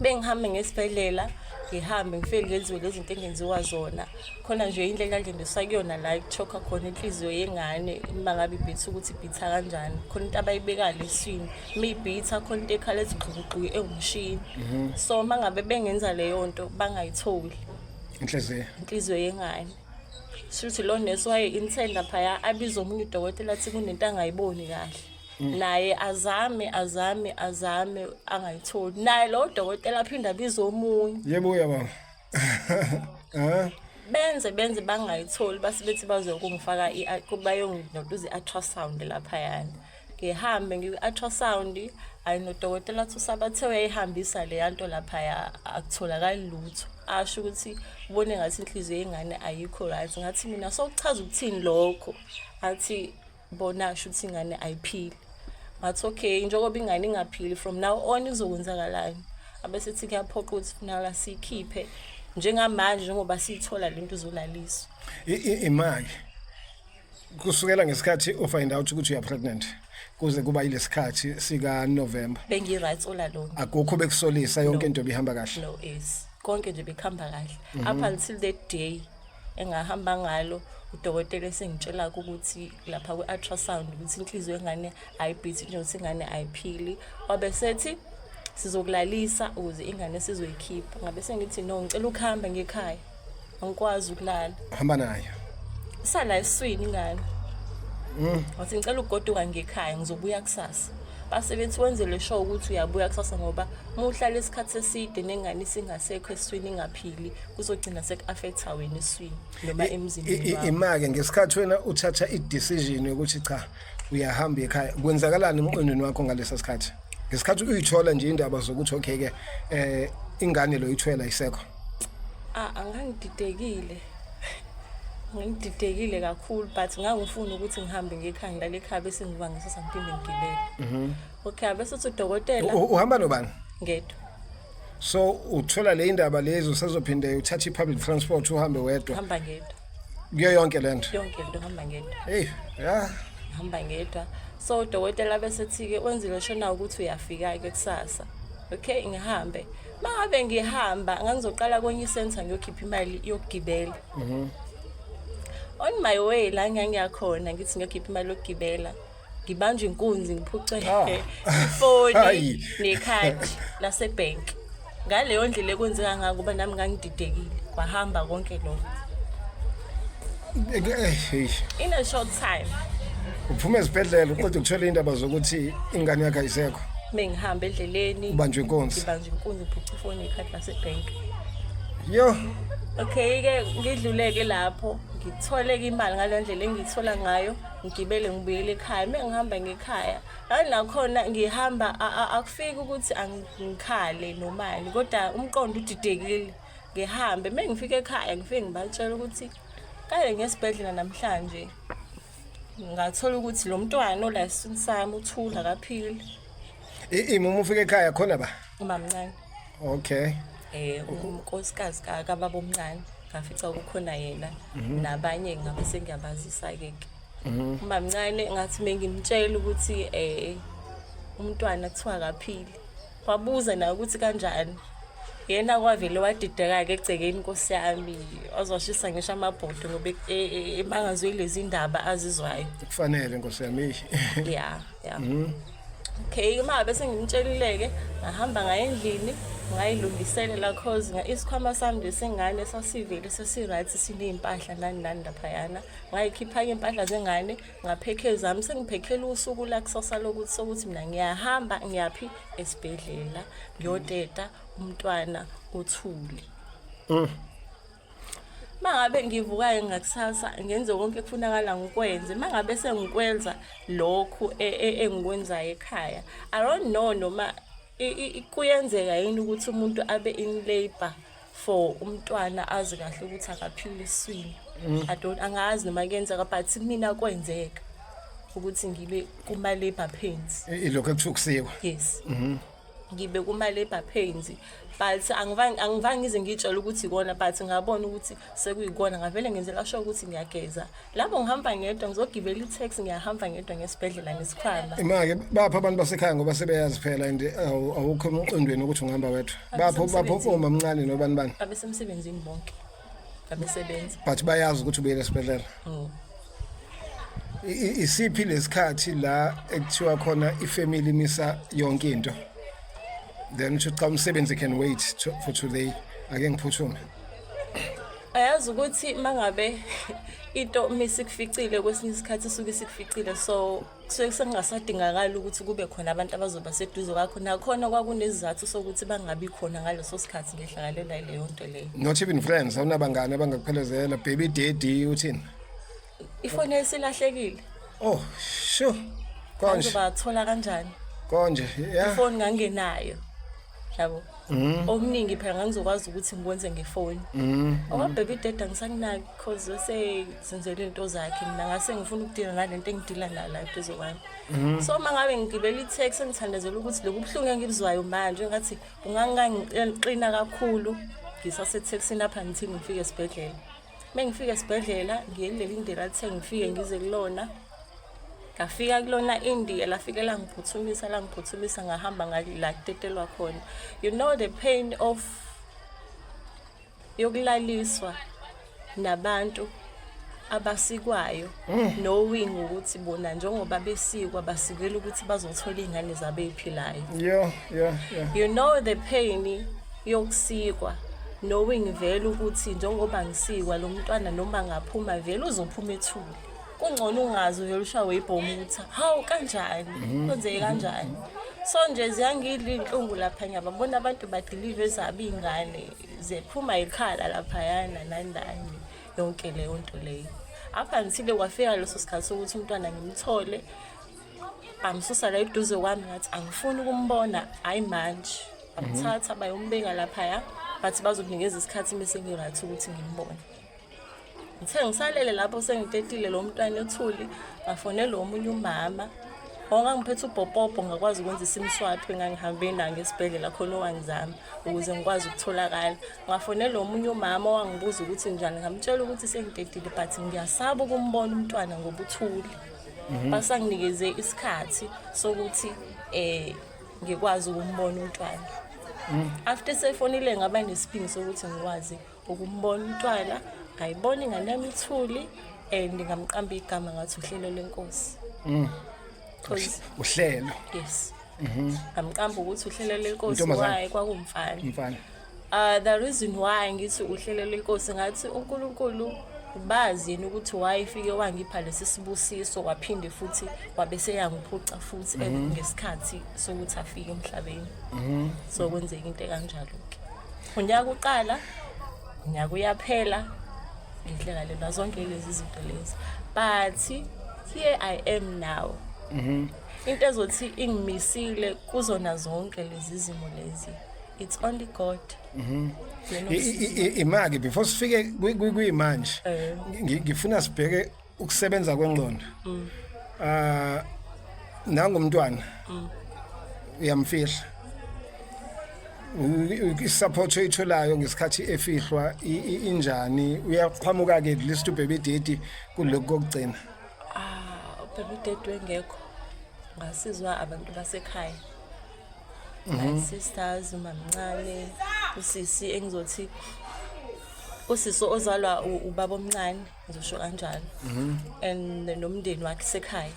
Bengihambe ngesibhedlela, ngihambe ngifike ngenziwe lezi zinto engenziwa zona khona nje, indlela engendiswa kuyona la ekuchokha khona inhliziyo yengane uma ngabe ibhitha, ukuthi ibhitha kanjani. Khona into abayibekayo eswini, uma ibhitha khona into ekhala ethi gxukugxuku ewumshini. So uma ngabe bengenza leyo nto bangayitholi inhliziyo inhliziyo yengane, shuthi lo nesi waye-intenda phaya abize omunye udokotela, athi kunento angayiboni kahle, naye azame azame azame angayitholi, naye lo dokotela aphinde abize omunye. Yebo, uyabona, eh. Benze bangayitholi, base bethi bazokungifaka bayonginotuza i-ultrasound laphayana. Ngihambe ngiku-ultrasound, ayi, nodokotela athi usabathe uyayihambisa leya nto laphaya, akutholakali lutho. Asho ukuthi ubone ngathi inhliziyo yengane ayikho right. Ngathi mina, sokuchaza ukuthini lokho? Athi bona sho ukuthi ingane ayiphili. Ngathi okay, njengoba ingane ingaphili, from now on izokwenzakalani? Abesethi kuyaphoqa ukuthi funeka siyikhiphe njengamanje, njengoba siyithola lento izolaliswa. Imali kusukela ngesikhathi ufind out ukuthi uya pregnant kuze kuba yilesikhathi sika November, bengi-right all along. Akukho bekusolisa, yonke No. into ibihamba kahle? No, is konke nje bekuhamba kahle up until that day engahamba ngalo, udokotela esengitshela ukuthi lapha kwi-ultrasound ukuthi inhliziyo yengane ayibhithi nje, ukuthi ingane ayiphili. Wabe sethi sizokulalisa ukuze ingane sizoyikhipha. Ngabe sengithi no, ngicela ukuhamba ngekhaya, angikwazi ukulala. Hamba nayo? Isala esiswini ingane. Wathi ngicela ukugoduka ngekhaya, ngizobuya kusasa. Base bethi wenzele sure ukuthi uyabuya kusasa, ngoba uma uhlala isikhathi eside nengane isingasekho esiswini ingaphili, kuzogcina seku-affecta wena esiswini noma emzimbeni wakho. Imake ngesikhathi wena uthatha i-decision yokuthi cha, uyahamba ekhaya, kwenzakalani emqondweni wakho ngalesa sikhathi, ngesikhathi uyithola nje indaba zokuthi okay ke, ingane lo ithwela isekho? Ah, angangididekile, ngididekile kakhulu, but ngangifuna ukuthi ngihambe ngekhaya, ngilale ekhaya, bese ngiba ngisasa ngiphinde ngigibele. Okay, bese uthi udokotela Uhamba nobani? Ngedwa. So uthola le indaba lezi, usazophinde uthathe i-public transport uhambe wedwa? Hamba ngedwa. Kuyo yonke lento? Yonke lento hamba ngedwa. Hey, ya. Hamba ngedwa. So udokotela bese thi-ke wenzile shona ukuthi uyafika-ke kusasa. Okay, ngihambe. Uma ngabe ngihamba, ngangizoqala kwenye isentha ngiyokhipha imali yokugibela. On my way la ngangiyakhona, ngithi ngiyokhipha imali yokugibela, ngibanjwe inkunzi, ngiphuce ifoni Hayi. nekhadi lasebhenki. Ngaleyo ndlela ekwenzeka ngayo, kuba nami ngangididekile, kwahamba konke lokho Hey. in a short time. Uphuma esibhedlela uqeda ukuthola indaba zokuthi ingane yakhe ayisekho. Mengihamba endleleni, ubanjwe inkunzi. Ngibanjwe inkunzi, ngiphuca ifoni nekhadi lasebhenki. Yo. Okay ke, ngidluleke lapho, ngithole ke imali ngale ndlela engiyithola ngayo, ngigibele ngibuyele ekhaya. Uma ngihamba ngekhaya la nakhona ngihamba, akufiki ukuthi angikhale nomali, kodwa umqondo udidekile. Ngihambe, uma ngifika ekhaya ngifike ngibatshela ukuthi kade ngesibhedlela namhlanje, ngathola ukuthi lo mntwana ola esiswini sami uthula, akaphili. Imi, uma ufika ekhaya khona ba? Umamncane. Unkosikazi kababa omncane, ngafica kukhona yena nabanye, ngabe sengiyabazisa ke ke. Umamncane ngathi mengimtshela ukuthi umntwana kuthiwa akaphili, wabuza naye ukuthi kanjani. Yena kwavele wadideka-ke egcekeni, nkosi yami, wazwashisa ngisho amabhodo ngoba emangazwe lezi ndaba azizwayo. Kufanele, nkosi yami. Ya. Okay, uma bese ngimtshelile-ke, ngahamba ngaya endlini, ngayilungiselela, cause isikhwama sami nje sengane sasivele sesi-right, siney'mpahla nani nani laphayana. Ngayikhipha-ke iy'mpahla zengane, ngaphekhe zami, sengiphekhela usuku lakusasa lokuthi sokuthi mina ngiyahamba ngiyaphi, esibhedlela, ngiyoteta umntwana uthuli. Mangabe ngivukayo ngakusasa, ngenze konke ekufunakala ngikwenze. Mangabe sengikwenza lokhu engikwenzayo ekhaya, I don't know noma kuyenzeka yini ukuthi umuntu abe in labor for umntwana azi kahle ukuthi akaphili esiswini. I don't, angazi noma kuyenzeka, but mina kwenzeka ukuthi ngibe kuma labor pains. Ilokho ekuthiwa ukusikwa. Yes. Ngibe kuma labor pains, but angivange ngize ngitshele ukuthi ikona, but ngabona ukuthi sekuyikona, ngavele ngenzela sure ukuthi ngiyageza. Lapho ngihamba ngedwa, ngizogibela i-taxi, ngiyahamba ngedwa ngesibhedlela nesikhwama. Ima-ke, bapha abantu basekhaya, ngoba sebeyazi phela, and awukho emqondweni ukuthi ungihamba wedwa. Bapho bapho Abasemsebenzini. Omamncane nobani bani? Abesemsebenzini bonke, abesebenza. But bayazi ukuthi ubuyele esibhedlela? Mm. Isiphi lesikhathi la ekuthiwa khona ifamily imisa yonke into, then uthi cha, umsebenzi can wait for today, ake ngiphuthume? Ayazi ukuthi mangabe into misikuficile, kwesinye isikhathi isuke isikuficile, so kusuke sekungasadingakali ukuthi kube khona abantu abazoba seduze kwakho. Nakhona kwakunesizathu sokuthi bangabi khona ngaleso sikhathi ngehlakalela leyo nto leyo. Not even friends? Awunabangani abangakuphelezela, baby daddy, uthini? Ifoni yayisilahlekile. Oh, sure, konje. Ngizobathola kanjani? Konje, yeah. Ifoni ngangenayo, yabo. Okuningi phela ngangizokwazi ukuthi ngikwenze ngefoni. Okwa-baby daddy angisakunaki, cause wesezenzela iy'nto zakhe, mina ngase ngifuna ukudila nalento engidila nayo la eduze kwami. So uma ngabe ngigibela i-taxi, ngithandazela ukuthi lobu buhlungu engibuzwayo manje ngathi ungangiqina kakhulu ngisasethekisini apha ngithini, ngifike esibhedlela. Uma ngifika esibhedlela, ngiye kuleli indiya lathe ngifike ngize kulona. Ngafika kulona indiya, lafike langiphuthumisa, langiphuthumisa, ngahamba la kutetelwa khona. You know the pain of yokulaliswa nabantu abasikwayo, knowing ukuthi bona njengoba besikwa basikela ukuthi bazothola iy'ngane zabo ey'philayo. Yo yo yo. You know the pain yokusikwa, knowing vele ukuthi njengoba ngisikwa, lo mntwana noma ngaphuma vele uzophuma ethule. Kungcono ungazi, uvele ushawe ibhomu ukuthi hawu, kanjani, kwenzeke kanjani. So nje ziyangidla iy'nhlungu lapha, ngiyababona abantu badilive ezabo iy'ngane, ziphuma ikhala laphayana nani nani, yonke leyo nto leyo. Apha ngithile kwafika leso sikhathi sokuthi umntwana ngimthole, bamsusa la eduze kwami, ngathi angifuni ukumbona, hayi manje. Bamthatha bayombeka laphaya, bathi bazokunikeza isikhathi mese ngi-right ukuthi ngimbone. Ngithe ngisalele lapho sengitetile lo mntwana ethuli, ngafonela omunye umama ongangiphethe ubhopopo, ngakwazi ukwenza i-SIM swap engangihambe nayo ngesibhedlela khona, owangizama ukuze ngikwazi ukutholakala. Ngafonela omunye umama owangibuza ukuthi njani, ngamtshela ukuthi sengitetile, but ngiyasaba ukumbona umntwana ngoba uthule. Basanginikeze isikhathi sokuthi ngikwazi ukumbona umntwana. After sefonile, ngaba nesiphingi sokuthi ngikwazi ukumbona umntwana, ngayibona ingane yami ithuli, and ngamqamba igama ngathi uHlelo Lenkosi. 'Cause Uhlelo. Yes, ngamqamba ukuthi uHlelo Lenkosi. Intombazane? Why kwakumfana. Umfana. The reason why ngithi uHlelo Lenkosi, ngathi uNkulunkulu ubazi yena ukuthi why ifike wangipha lesi sibusiso, waphinde futhi wabe seyangiphuca futhi ngesikhathi sokuthi afike emhlabeni. So kwenzeka into ekanjalo ke unyaka uqala. Unyaka uyaphela, ngihlekalelwa zonke lezi zinto lezi, but here I am now. Into ezothi ingimisile kuzona zonke lezi zimo lezi, it's only God. Yena ongisizayo. Imake before sifike kuyimanje, ngifuna sibheke ukusebenza kwengqondo. Ah, nangumntwana uyamfihla, isupport oyitholayo ngesikhathi efihlwa injani? Uyaqhamuka ke at least ubaby daddy kulokhu kokugcina? Ah, baby daddy wengekho, ngasizwa abantu basekhaya, my sisters, umamncane, usisi engizothi usisi ozalwa ubaba omncane, ngizosho kanjalo, and nomndeni wakhe sekhaya.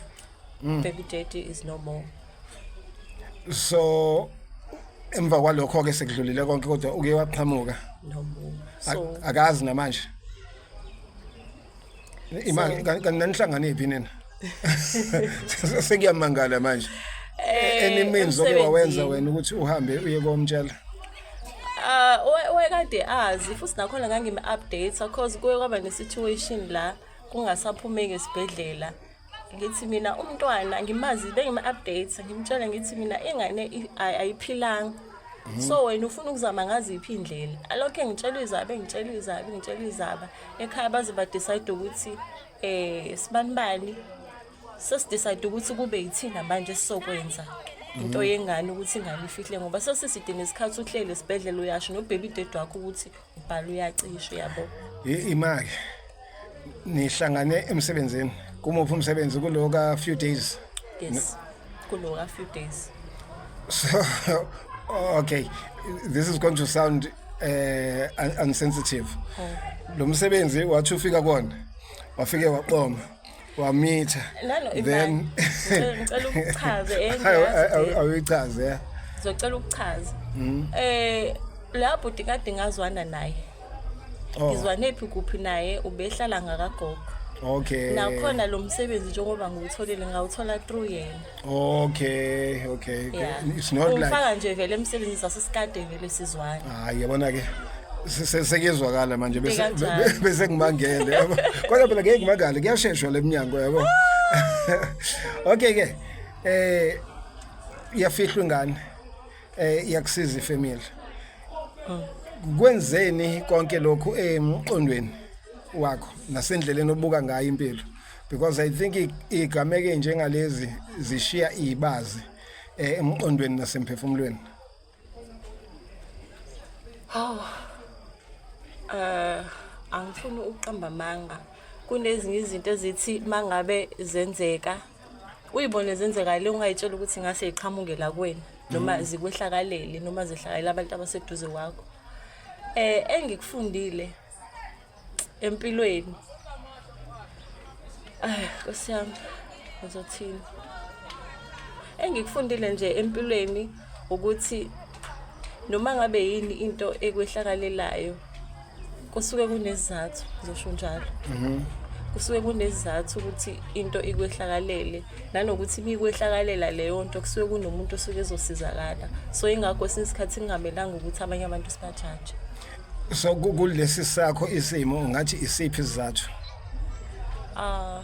Baby daddy is no more. So emva kwalokho ke sekudlulile konke, kodwa uke waqhamuka? No more. So Akazi namanje ima kanti nanihlangane phi nina? Sekuyamangala manje. Any means oke wawenza Emsebenzini. wena ukuthi uhambe uye komtshela? Ah, wayekade azi futhi nakhona ngangim-update, cause kuye kwaba ne-situation la kungasaphumeki esibhedlela. Ngithi mina umntwana ngimazi, bengim-update, ngimtshela ngithi mina ingane ayiphilanga, so wena ufuna ukuzama ngaziphi iy'ndlela? Alokhu engitshela izaba, engitshela izaba, engitshela izaba. Ekhaya baze badecide ukuthi sibani bani, sesidecide ukuthi kube yithina manje esizokwenza into yengane, ukuthi ingane ifihle, ngoba sesiside nesikhathi uhlele esibhedlela, uyasho nobaby daddy wakho ukuthi ubhala uyacisha, uyabo. Imake nihlangane emsebenzini, kumuphi umsebenzi? Kulo ka few days? Yes, kulo ka few days. So okay, this is going to sound unsensitive. Lo msebenzi wathi ufika kona, wafike waqoma, wamitha? Nano. Then Ngicela ukuchaze, ngiyazi. Awuyichaze, yeah. Ngizocela ukuchaza. La bhuti kade ngazwana naye, ngizwane phi kuphi naye, ubehlala ngakagogo. Nakhona lo msebenzi njengoba ngiwutholile, ngawuthola through yena. Okay. Yeah. It's not like Ungifaka nje vele emsebenzini, sasisikade vele sizwana. Hayi, yabona ke, sekuyezwakala manje bese Kanjani? bese ngimangele, yabo. Kodwa phela ngeke ngimangale, kuyasheshwa leminyango, yabo. Okay ke, iyafihlwa ingane, iyakusiza ifamily. Kwenzeni konke lokhu emqondweni wakho nasendleleni obuka ngayo impilo? Because I think igameke njengalezi zishiya ibazi emqondweni nasemphefumulweni. Hawu. Angifuni ukuqamba amanga. Kunezinye izinto ezithi mangabe zenzeka uyibone zenzeka le, ungayitshela ukuthi ngase iqhamuke la kuwena noma zikwehlakalele noma zehlakalela abantu abaseduze kwakho. Engikufundile empilweni, ay Nkosi yami, ngizothini? Engikufundile nje empilweni ukuthi noma ngabe yini into ekwehlakalelayo, kusuke kunesizathu, ngizosho njalo. Kusuke kunesizathu ukuthi into ikwehlakalele, nanokuthi uma ikwehlakalela leyo nto, kusuke kunomuntu osuke ezosizakala. So ingakho kwesinye isikhathi kungamelanga ukuthi abanye abantu sibajaje. So kulesi sakho isimo ungathi isiphi isizathu? Ah,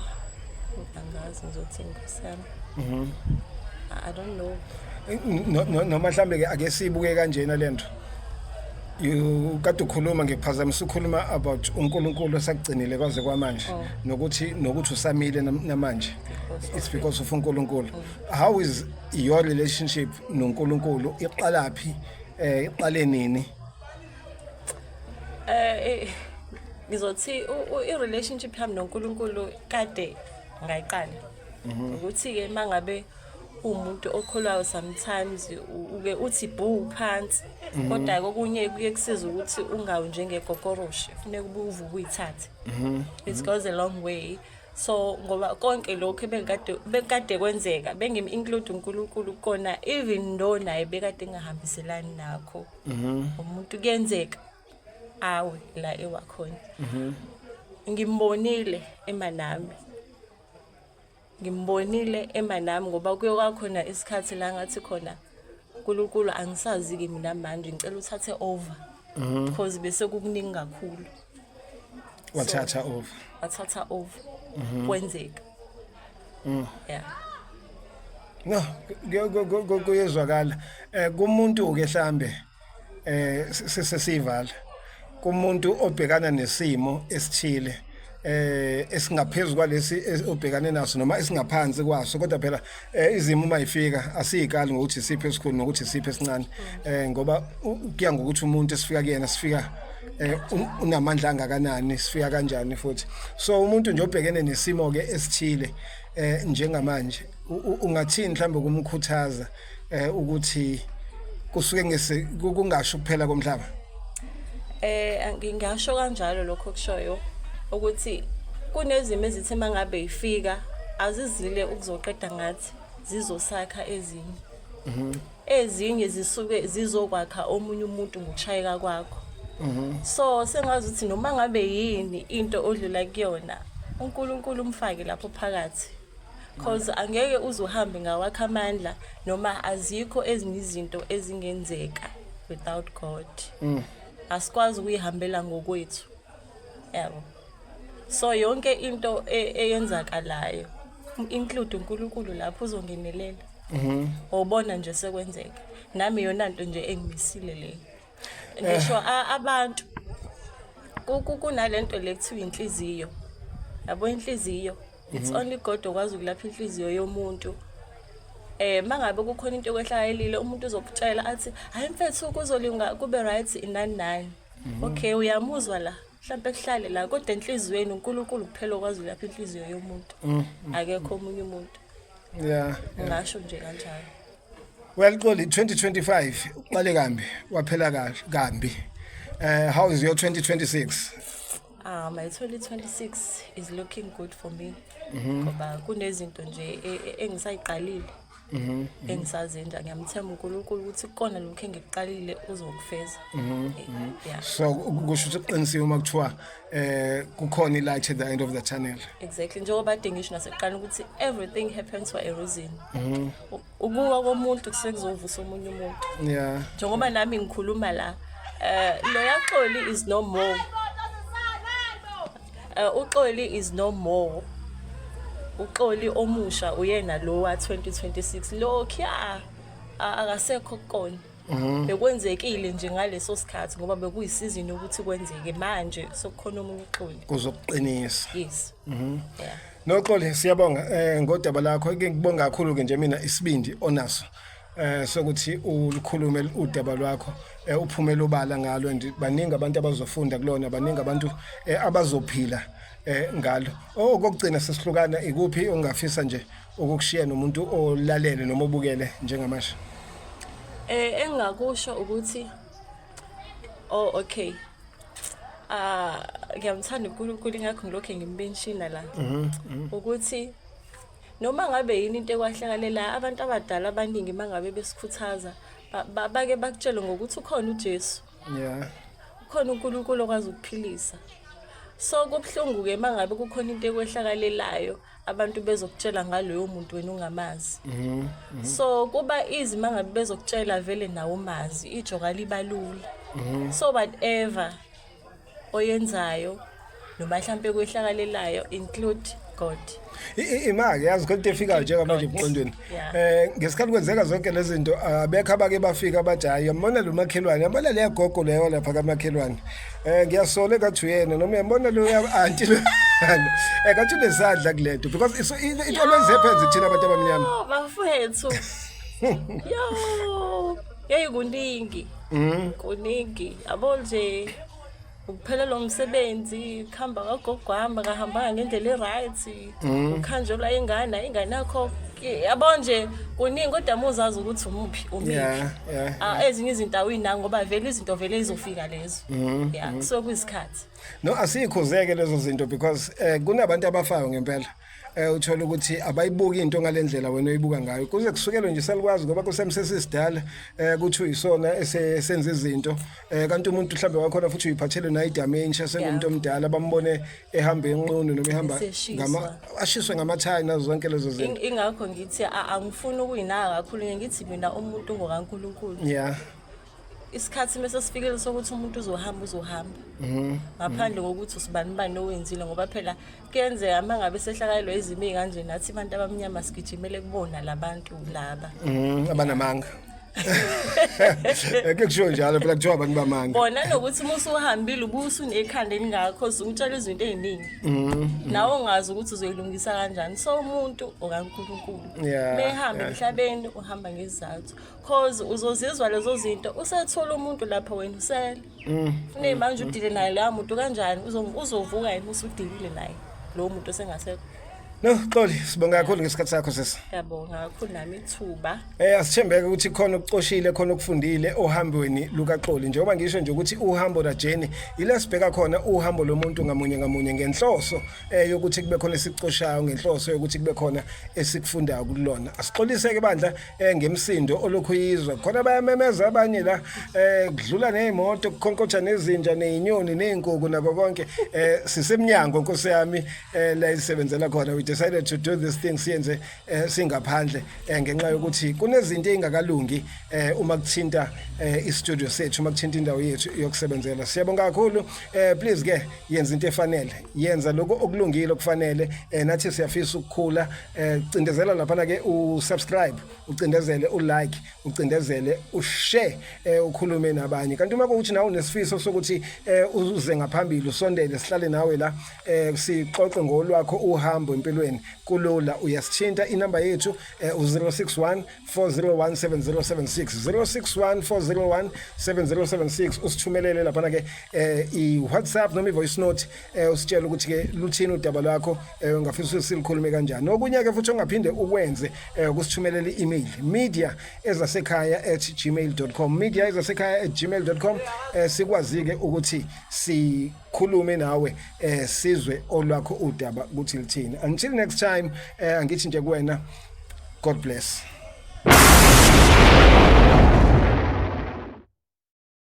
angazi ngizothini, Nkosi yami. I don't know. Noma mhlambe ke ake sibuke kanjena lento. You kade ukhuluma, ngikuphazamisa, ukhuluma about uNkulunkulu osakugcinile kwaze kwamanje, nokuthi usamile namanje. It's because of uNkulunkulu. How is your relationship noNkulunkulu? Iqalaphi? Iqale nini? Ngizothi i-relationship yami noNkulunkulu kade ngayiqala. Ukuthi ke mangabe umuntu okholwayo, sometimes uke uthi bhu phansi, kodwa kokunye kuye kusiza ukuthi ungawi njengegokoroshi, kufuneka ube uvuke uyithathe. It goes a long way. So ngoba konke lokhu bekade kwenzeka, bengim include uNkulunkulu kona, even though naye bekade engahambiselani nakho. Umuntu kuyenzeka awe la ewakhona. Ngimbonile emanami, ngimbonile emanami, ngoba kuye kwakhona isikhathi la ngathi khona, "uNkulunkulu, angisazi-ke mina manje, ngicela uthathe over." Because bese kukuningi kakhulu. Wathatha over. Wathatha over. Kwenzeka. Yeah. No, kuyezwakala. Kumuntu ke hlambe sesivala. Kumuntu obhekana nesimo esithile esingaphezulu kwalesi obhekane naso noma esingaphansi kwaso, kodwa phela izimo uma ifika asiyikali ngokuthi isiphi esikhulu nokuthi isiphi esincane, ngoba kuya ngokuthi umuntu esifika kuyena sifika unamandla angakanani, sifika kanjani futhi. So umuntu nje obhekene nesimo ke esithile njengamanje, ungathini mhlawumbe kumkhuthaza ukuthi kusuke ngese kungasho kuphela komhlaba? Ngingasho kanjalo lokho kushoyo ukuthi kunezimo ezithi mangabe ifika azizile ukuzoqeda ngathi, zizosakha ezinye. Ezinye zisuke zizokwakha omunye umuntu ngokushayeka kwakho. So sengazi ukuthi noma ngabe yini into odlula kuyona, uNkulunkulu umfake lapho phakathi. Cause angeke uze uhambe ngawakha amandla, noma azikho ezinye izinto ezingenzeka without God. Asikwazi ukuyihambela ngokwethu. Yabo. So yonke into eyenzakalayo, include uNkulunkulu lapho, uzongenelela. Ubona nje sekwenzeka. Nami yona nto nje engimisile leyo. Ngisho abantu kunalento le kuthiwa inhliziyo. Yabo, inhliziyo. It's only God okwazi ukulapha inhliziyo yomuntu. Mangabe kukhona into ekwehlakalile, umuntu uzokutshela athi, "Hayi mfethu, kuzolinga kube right inani nani." Okay, uyamuzwa la. Mhlawumbe kuhlale la, kodwa enhliziyweni uNkulunkulu kuphela okwazi ukulapha inhliziyo yomuntu. Akekho omunye umuntu. Ngasho nje kanjalo. Well Xoli, 2025 uqale kambi waphela kahle kambi. How is your 2026? Ah, my 2026 is looking good for me. Ngoba kunezinto nje engisayiqalile. Engisazenza, ngiyamthemba uNkulunkulu ukuthi kukona lokho engikuqalile uzokufeza. Yeah. So kusho ukuthi kuqinisiwe uma kuthiwa kukhona i-light at the end of the tunnel. Exactly. Njengoba kade ngisho nasekuqala ukuthi everything happens for a reason. Ukuwa komuntu kusekuzovusa omunye umuntu. Njengoba nami ngikhuluma la, loya Xoli is no more. UXoli is no more. UXoli omusha uyena lo wa 2026, lokhuya akasekho kukona. Bekwenzekile nje ngaleso sikhathi ngoba bekuyisizini ukuthi kwenzeke, manje sokukhona omunye uXoli. Kuzokuqinisa. Yes. Yeah. Noxoli, siyabonga ngodaba lakho. Ke ngibonga kakhulu ke nje mina isibindi onaso sokuthi ulikhulume udaba lwakho, uphumele obala ngalo, and baningi abantu abazofunda kulona, baningi abantu abazophila ngalo. Okokugcina sesihlukana, ikuphi ongafisa nje ukukushiya nomuntu olalele noma obukele njengamanje? Engingakusho ukuthi, oh okay. Ah, ngiyamthanda uNkulunkulu, ingakho ngilokho ngimmenshina la. Ukuthi noma ngabe yini into ekwahlakalela, abantu abadala abaningi mangabe besikhuthaza bake bakutshele ngokuthi ukhona uJesu. Ukhona uNkulunkulu okwazi ukuphilisa. So kubuhlungu ke mangabe kukhona into ekwehlakalelayo, abantu bezokutshela ngaloyo muntu wena ungamazi. So kuba easy mangabe bezokutshela vele nawe umazi, ijoka liba lula. So whatever oyenzayo noma mhlambe kwehlakalelayo, include God. Imake yazi khona into efikayo njengamanje emqondweni. Ngesikhathi kwenzeka zonke lezi zinto, abekho abake bafika bathi, "Hayi, uyambona lo makhelwane, uyambona leya gogo leyo lapha kamakhelwane, ngiyasola engathi uyena, noma uyambona lo auntie lo kathi unesandla kulento," because it always happens kuthina abantu abamnyama. Oh, bafethu. Yo, hey, kuningi. Kuningi. Yabo nje ukuphelelwa umsebenzi, kuhamba kagogo, hamba kahambanga ngendlela e-right, ukhanjelwa ingane, ingane yakho, yabo nje kuningi, kodwa uma uzazi ukuthi umuphi, umiphi. Ah, ezinye izinto awuyinaki ngoba vele izinto vele izofika lezo. Yeah, kusuke kuyisikhathi. No, asiyikhuzeke lezo zinto because kunabantu abafayo ngempela. Uthola ukuthi abayibuki into ngalendlela wena oyibuka ngayo, kuze kusukelwe nje salikwazi ngoba kusemsesisidala kuthi uyisona esenza izinto, kanti umuntu mhlambe wakhona futhi uyiphathele nayi dementia, sengumuntu omdala, bambone ehamba enqunu noma ehamba Eseshiswa. Ngama ashiswe ngamathayi nazo zonke lezo zinto. Ingakho ngithi angifuni ukuyinaka kakhulu, ngithi mina umuntu ngokaNkulunkulu. Isikhathi mase sifikile sokuthi umuntu uzohamba, uzohamba ngaphandle kokuthi usibani bani owenzile, ngoba phela kuyenzeka uma ngabe sehlakalelwe izimo ey'kanje, nathi abantu abamnyama sigijimele kubona labantu laba. Abanamanga. Ke kushiwo njalo phela, kuthiwa abantu bamanga. Bona nokuthi uma usuhambile ubusunekhanda elingakho, ukutshela izinto ey'ningi nawe ungazi ukuthi uzoyilungisa kanjani. So umuntu okaNkulunkulu mehamba emhlabeni uhamba ngesizathu, cause uzozizwa lezo zinto usethola umuntu lapho wena usele. Fune manje udile naye leya muntu kanjani? Uzovuka yena usudilile naye lowo muntu osengasekho? No, Xoli, sibonga kakhulu ngesikhathi sakho, sisi. Ngiyabonga kakhulu nami ithuba. Asithembeke ukuthi khona okucoshile, khona okufundile ohambweni lukaXoli. Njengoba ngisho nje ukuthi uhambo la journey ila sibheka khona uhambo lomuntu ngamunye ngamunye ngenhloso yokuthi kube khona esicoshayo, ngenhloso yokuthi kube khona esikufundayo kulona. Asixoliseke bandla ngemsindo olokhu yizwa. Khona bayamemeza abanye la, kudlula nezimoto, kukhonkotha nezinja nezinyoni nezinkukhu nako konke. Sisemnyango, Nkosi yami, la isebenzela khona. We decided to do this thing, siyenze singaphandle ngenxa yokuthi kunezinto ezingakalungi uma kuthinta i-studio sethu, uma kuthinta indawo yethu yokusebenzela. Siyabonga kakhulu. Please ke, yenza into efanele, yenza lokho okulungile okufanele. Nathi siyafisa ukukhula. Cindezela lapha ke u-subscribe, ucindezele u-like, ucindezele u-share, ukhulume nabanye. Kanti uma kuwukuthi nawe unesifiso sokuthi uze ngaphambili, usondele, sihlale nawe la, sixoxe ngolwakho uhambo empilweni, kulula, uyasithinta. Inamba yethu u-061 401 7076, 061 401 7076. Usithumelele laphana ke i-WhatsApp noma i-voice note, usitshela ukuthi ke luthini udaba lwakho, ungafisa ukuthi silikhulume kanjani. Okunye ke futhi ongaphinde ukwenze, ukusithumelela i-email, mediaezasekhaya@gmail.com, mediaezasekhaya@gmail.com, sikwazi ke ukuthi sikhulume nawe, sizwe olwakho udaba ukuthi lithini. Until next time, angithi nje kuwena, God bless.